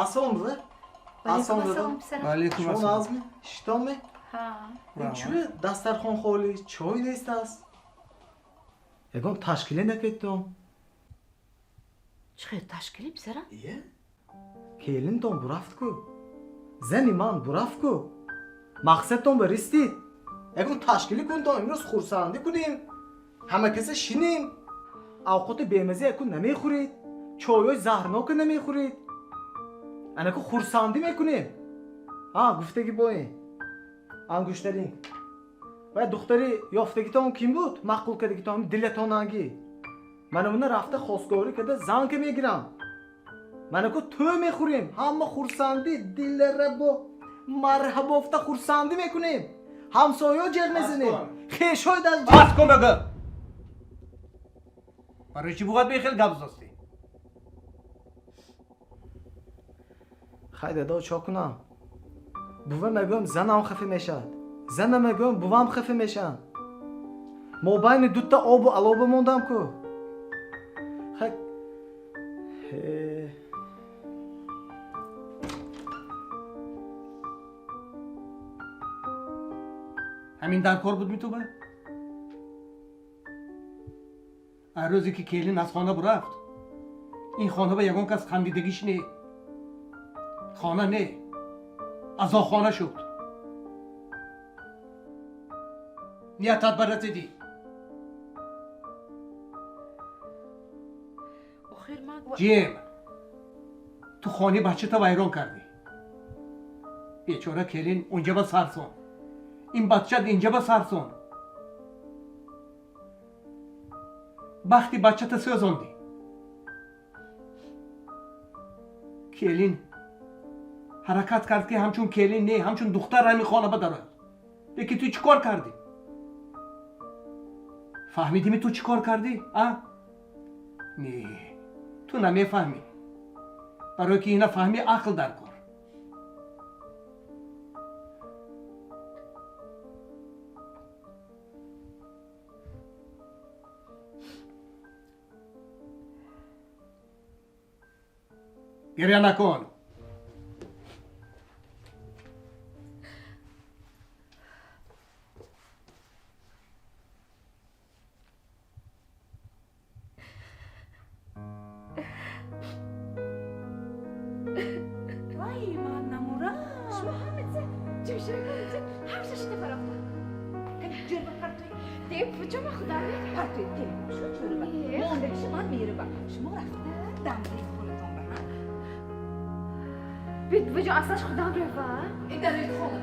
Ассалом, бува. Ассалом, дадам. Ваалайкум Шумо ассалом. Нағзми? Шитонми? Ҳа. Ин чӯ дастархон холӣ, чой нест аст? Ягон ташкиле накардтон? Чӣ хел ташкилӣ, писарам? Ие, келинтон бурафт ку, зани ман бурафт ку, мақсадтон ба ристид. Ягон ташкилӣ кунтон, имрӯз хурсандӣ кунем, ҳама каса шинем. Авқоти бемаза яку намехӯред, чойҳои заҳрнока намехӯред, анаку хурсандӣ мекунем. А гуфтагӣ бо ин ангуштарин ва духтари ёфтагитон ким буд, маъқул кардагитон, дилатонангӣ, мана уна рафта хостгорӣ карда, занка мегирам, манаку тӯй мехӯрем, ҳама хурсандӣ, диларабо марҳабофта хурсандӣ мекунем, ҳамсоё ҷеғ мезанем, хешҳои дар Бас кун, бигӯ. Барои чӣ бувад бехел гап зостӣ? Хай, дадо, чо кунам? Бува мегӯям, занам хафа мешавад, зана мегӯям, бувам хафа мешаванд. Мобайни дута обу алоба мондам ку. Хай. Ҳамин дар кор буд митуба? Ҳар рӯзе ки келин аз хона бурафт, ин хона ба ягон кас хандидагиш не, хона не, азохона шуд. Ниятат барасидӣ. Охир ман Ҷим, ту хони бачата вайрон кардӣ. Бечора келин унҷа ба сарсон, ин бачат инҷа ба сарсон. Бахти бачата сӯзондӣ. Келин ҳаракат кард, ки ҳамчун келин не, ҳамчун духтар ҳамин хона ба дарояд, лекин ту чӣ кор кардӣ? Фаҳмидими, ту чӣ кор кардӣ? А не, ту намефаҳмӣ, барое ки ина фаҳмӣ, ақл дар кор. Гиря накун. Вай, ман намурам. Шумо ҳамаца ҷӯшираконца ҳамаша шида фарофта. Ҷӯрба партои. Де, куҷо, ма худам медам. Партои те шу ҷӯрба. Не. Мондагиша ман мерава. Шумо рафта дам гиред хонатон ба, ҳа? Бит, буҷо, аслаш худам рава. Ин дарои хона.